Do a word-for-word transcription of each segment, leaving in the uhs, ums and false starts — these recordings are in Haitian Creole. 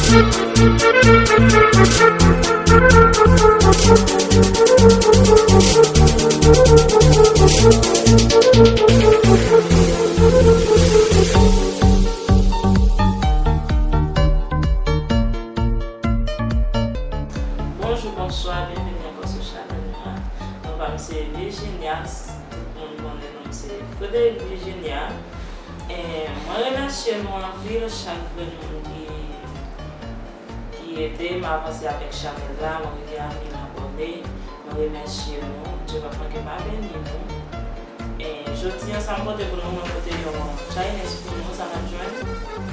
Bonjou, bonswa, byenveni ankò sou chanèl nou an. Non pa m se Virginia, tout moun konnen non m se Frédéric Virginia. E mwen remèsye nou anpil, chak grenn moun ki, ki ede m avanse avèk chanèl la, mwen rive a mil abòne, mwen remèsye nou, Dye p ap manke pa beni nou. E jodi a, sa m pote pou nou, mwen pote yon challenge pou nou, sa n ap jwenn,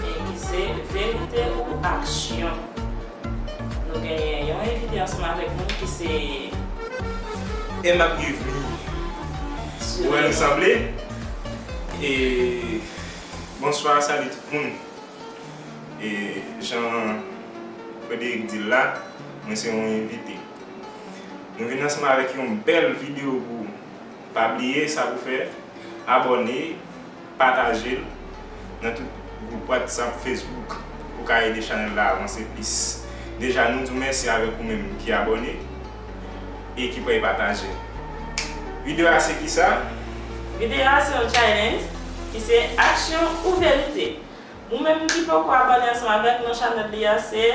e ki se verite ou aksyon. Nou genyen yon envite ansanm avèk nou ki se Emma Yves. Ou wè nou sanble? E bonswa, salut tout moun. E jan Frédéric di l la, mwen se yon envite. Nou vin ansanm avèk yon bèl videyo pou ou. Pa bliye sa pou fè, abòne, pataje l nan tout gwoup WhatsApp, Facebook, pou ka ede chanèl la avanse plis. Deja, nou di w mèsi avèk ou menm ki abòne e ki pral pataje. Videyo a se kisa? Videyo a se yon challenge ki se aksyon ou verite. Ou menm ki poko abòne ansanm avèk nou, chanèl li a se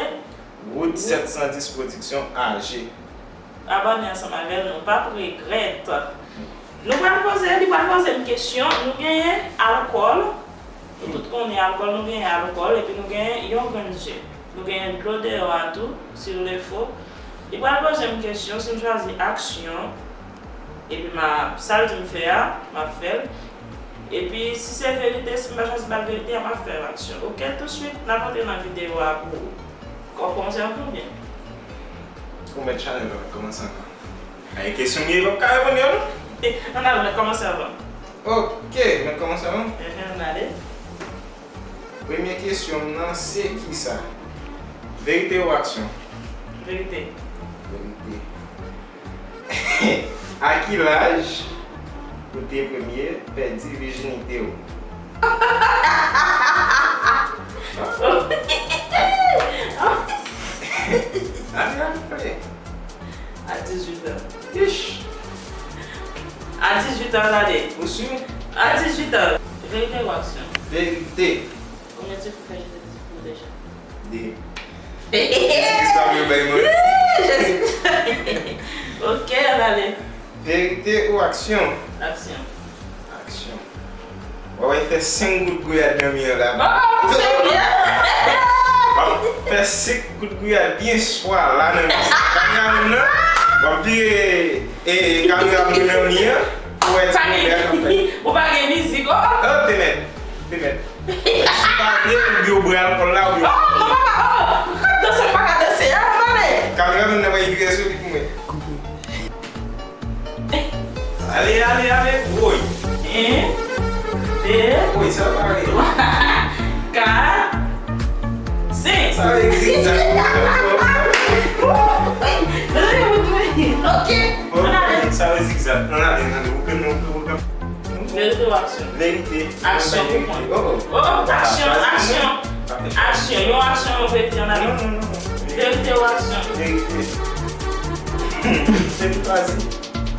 Wood sèt san dis Production A G. Abòne ansanm avè l, nou p ap regrèt. Nou pral poze, li pral poze m kesyon. Nou genyen alkòl. Nou tout konnen alkòl, nou genyen alkòl, epi nou genyen yon grenn je. Nou genyen dlo deyò a tou, s'il le faut. Li pral poze m kesyon, si m chwazi aksyon, epi m ap, sa l di m fè a, m ap fè l. Epi, si se verite, si m pa chwazi ba l verite a, m ap fè aksyon. Oke, tousuit, n ap antre nan videyo a pou ou. Kòb kòmanse anvan oubyen? Ou mèt chanèl la, mèt kòmanse anvan. Ay, kesyon m ye, m p ap ka reponn yo, non? Ann ale, mèt kòmanse anvan. Oke, mèt kòmanse anvan? Enhen, ann ale. Premye kesyon m nan, se kisa? Verite ou aksyon? Verite. Verite. A ki laj ou te premye pèdi vijinite w? Ann ale pale. A dizuit an. Ish. A dizuit an, gade. Ou si? A dizuit an. Verite ou aksyon? Verite. Konbyen ti kou fè jete ti kou deja? De. Jezi Kris pa vle bay manti. Jezi. Oke, ann ale. Verite ou aksyon? Aksyon. Aksyon. W ap fè senk gout gouyad nan mi an la. Oh, ou serye? W ap fè senk gout gouyad byen swa la nan mi an. Kamera menm nan, w ap vire, e, kamera menm nan mi an. Pou wè ti gouyad k ap fèt. Ou pa gen mizik, oh! Oh, te mèt. Te mèt. Si pa vle, oubyen w bwè alkòl la, oubyen. Oh, non, papa, oh! Ou ka danse, ou pa ka danse, ah, mwen. Kameramann nan, mwen, vire sou li pou mwen. Ale, ale, ale, woy. En, de, woy, sa pa vle. Kat, senk. Sa vle zigzag. Ok, ann ale. Sa vle zigzag. Ann ale, ann ale. Ou pè, ou pè, ou pè. Verite ou aksyon? Verite. Aksyon pou mwen. Oh, oh. Oh, aksyon, aksyon. Aksyon. Yon aksyon, yon verite, ann ale. Non, non, non, non. Verite ou aksyon? Verite. Se pi fasil.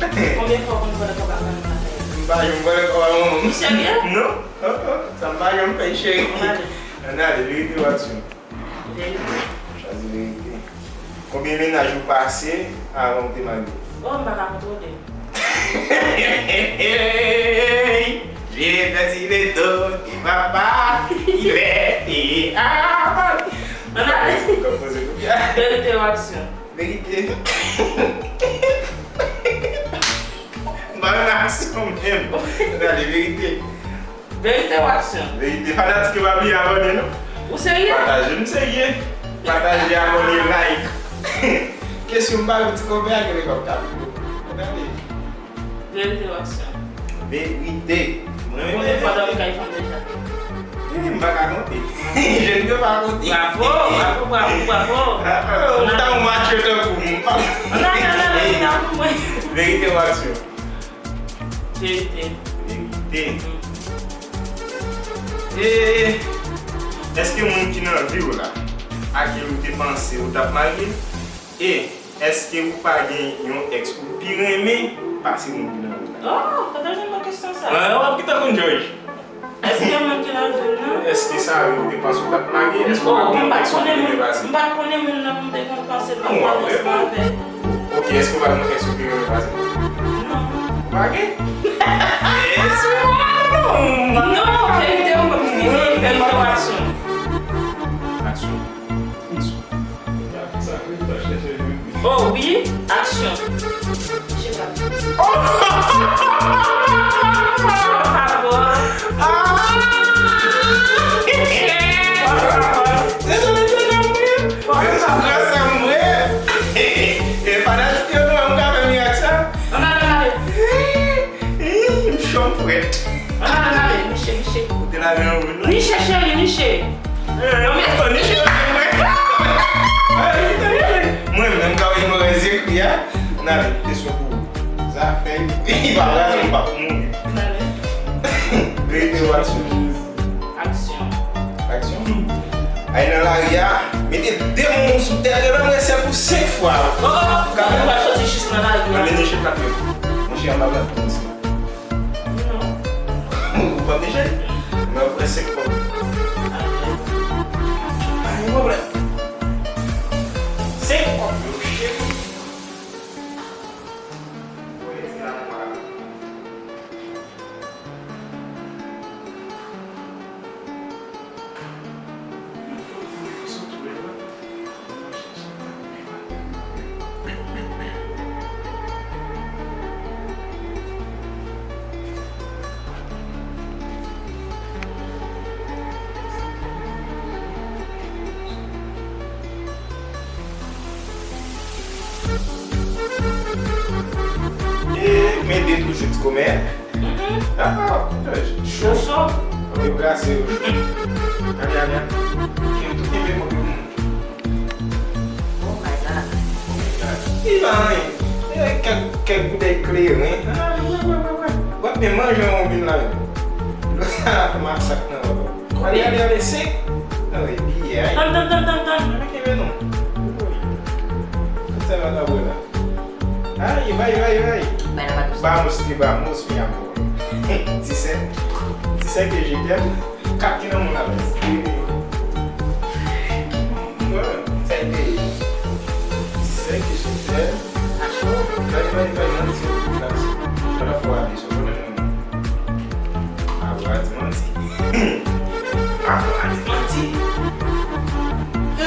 Konbyen fwa w konn vòlè kòb ak manman nan kay la? M pa janm vòlè kòb ak manman m. Ou serye? Non. Oh, oh. Sa m pa janm fè, cheri. Ann ale. Ann ale, verite ou aksyon? Verite. Chwazi verite. Konbyen mennaj ou pase avan ou te marye? Oh, m pa ka kontwole. Je pèdi le do de papa, il est a. Ann ale. Verite ou aksyon? Verite. M pa nan aksyon menm. Ann ale, verite. Verite ou aksyon? Verite. Fanatik yo, pa bliye abòne, non. Ou serye? Pataje, m serye. Pataje, abòne, like. Kesyon m pa yon ti kòmè a gen lè k ap kale. Gade. Verite ou aksyon? Verite. Mwen menm. Konbyen fwa w dòmi kay fanm deja? Eh, m pa ka konte. Jèn yo pa konte. Bravo, bravo, bravo, bravo. Ah, ou ta yon match tankou m. Ann ale, ann ale, ann ale pou mwen. Verite ou aksyon? Verite. Verite. E, èske moun ki nan vi w la, A kèl ou te panse ou t ap marye? E èske ou pa gen yon èks ou pi renmen pase moun ki nan men w la? Oh, kote w jwenn nan kesyon sa? Mwen, w ap kite konn George. Èske moun ki nan vi m nan? Èske sa ou te panse ou t ap marye? Èske ou pa gen yon èks ou pi renmen pase? M pa t konnen moun nan pou m te konn panse l pou m t al ansanm avè l. Ok, èske ou pa gen yon èks ou pi renmen pase? Non. Ou pa gen? Non, verite ou fini, verite ou aksyon. Aksyon. Aksyon. Oh wi, aksyon. Misye pa. Oh! Pafò. Ah! Dezole, dezole, mwen. Mwen sa mwen. E fanatik yo nou, mwen ka fè mirak sa. Ann ale, ann ale. M cho, m frèt. Ann ale, ann ale, niche, niche. Ou te lave yon moun. Niche, cheri, niche. Mwen menm ka wè move ekri a. N ale, kesyon pou ou. Zafè, li pa raze, li pa pou mouri. Verite ou aksyon? Aksyon. Aksyon? Ay nan lari a, mete de moun sou tèt yo, nan mwen sèl pou senk fwa. Oh, oh, oh, ou pral soti jis nan lari a. Mwen mennen chèf la. Monchè, anba plat pou mwen. Non. Ou pa deja? Men ou pran senk kòb. Pa gen pwoblèm. Senk kòb yo, cheri. Ou rete la, mwen. E mete toujou ti komè. Mhm. Ah, cho. Cho, cho. Yo brase yo. Gade, gade. Yo tout kenbe kòk yo moun. Oh my God. Oh my God. Li pa anyen. E kèk, kèk boutèy kleren. Ah, wè, wè, wè, wè. Wè, men manje yon vin la menm. Masak nan wè. Gade, gade, gade, senk. Ah, wi, biyè, ay. Tann, tann, tann, tann, tann. Mwen kenbe non. Wi. Tout sa yo ap wè la. Ay, vay, vay, vay. Bay la pa tou. Vamos que vamos, mi amor. Disèt. Disèt ke je t'aime. Kat ki nan moun la, men. Wè, sa e te. Disèt ke je t'aime. Vay, vay, vay, nan ti, nan ti. Nan fwa de sou konnen moun. Apre a di manti. Apre a di manti.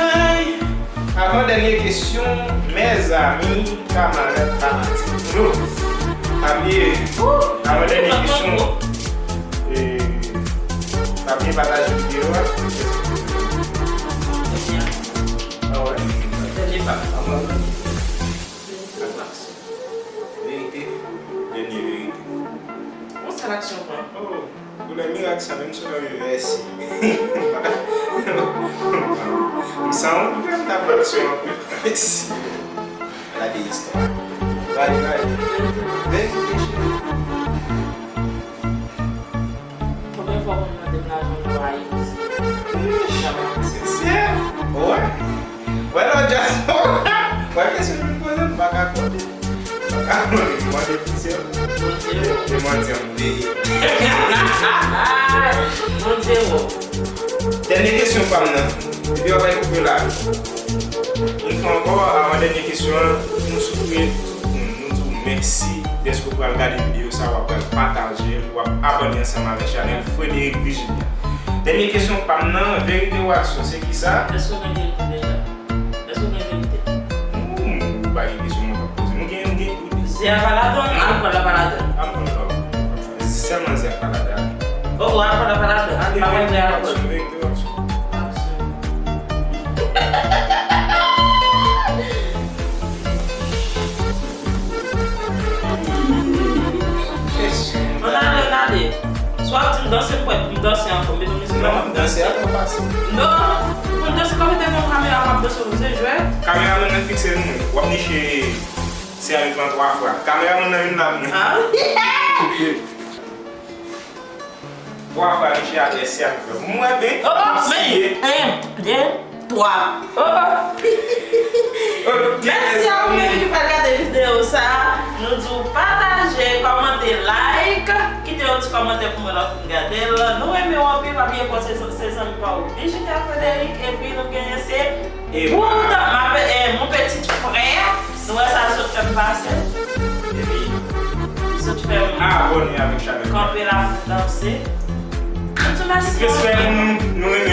Ay. Avan dènye kesyon, mezanmi, kamarad fanatik yo. Pa bliye, avan dènye kesyon, e, pa bliye pataje videyo a. Ah ouais. Dènye pa. Avan. Verite, dènye verite. Yon sèl aksyon pran. Oh, pou lè mirak sa, menm si w nan revèse. M san wont, m ta pran aksyon an pou mèsi. Gade istwa. Gade, gade. Verite, cheri. Konbyen fwa moun mande m lajan nan Ayiti? Sincère? Wè. Wè lòt dyaspora. Wè kesyon nou poze m pa ka kote. M pa ka kote. M mande plizyè. Bondye. E manti an m peye. Bondye wè. Dènye kesyon pa m nan. Depi w ap koupe la. Yon fwa ankò, avan dènye kesyon an, nou swete tout moun, nou di w mèsi dèske w pral gade videyo sa, w ap pral pataje l, w ap abòne ansanm avèk chanèl Frédéric Virginia. Dènye kesyon pa m nan, verite ou aksyon, se kisa? Èske w gen verite deja? Èske w gen verite? Ou, ou pa gen kesyon mwen p ap poze. Mwen gen, mwen gen tout. Zè a pa ladan, alkòl la pa ladan. Alkòl la. Sèlman zè a pa ladan. Oh, alkòl la pa ladan. Pa mwen gen alkòl. Aksyon, verite ou aksyon? Aksyon. Ann ale, ann ale. Si w ap di m danse, m prèt pou m danse ankò. Mete mizik la. Non, danse a twò fasil. Non, pou m danse, kòm te gen yon kamera, m ap danse, se jwèt. Kameramann nan fikse nou. W ap niche sèvis lan twa fwa. Kameramann nan vin la vini. Ah. Twa fwa, niche atè, sèvis lan. M wè, men. Oh, men, men, men. Wa. Mèsi a ou menm ki pral gade videyo sa. Nou di w pataje, kòmante, like, kite yon ti kòmantè pou mwen lè w fin gade l. Nou renmen w anpil, pa bliye pòte se zanmi pa w Virginia Frederick, epi nou genyen se Bouda, ma pe, eh, mon petit frère. Nou wè sa l sot fè m pase. Epi, li sot fè m abòne avèk chanèl kanpe la pou danse. Nou di mèsi. Respè pou nou, nou renmen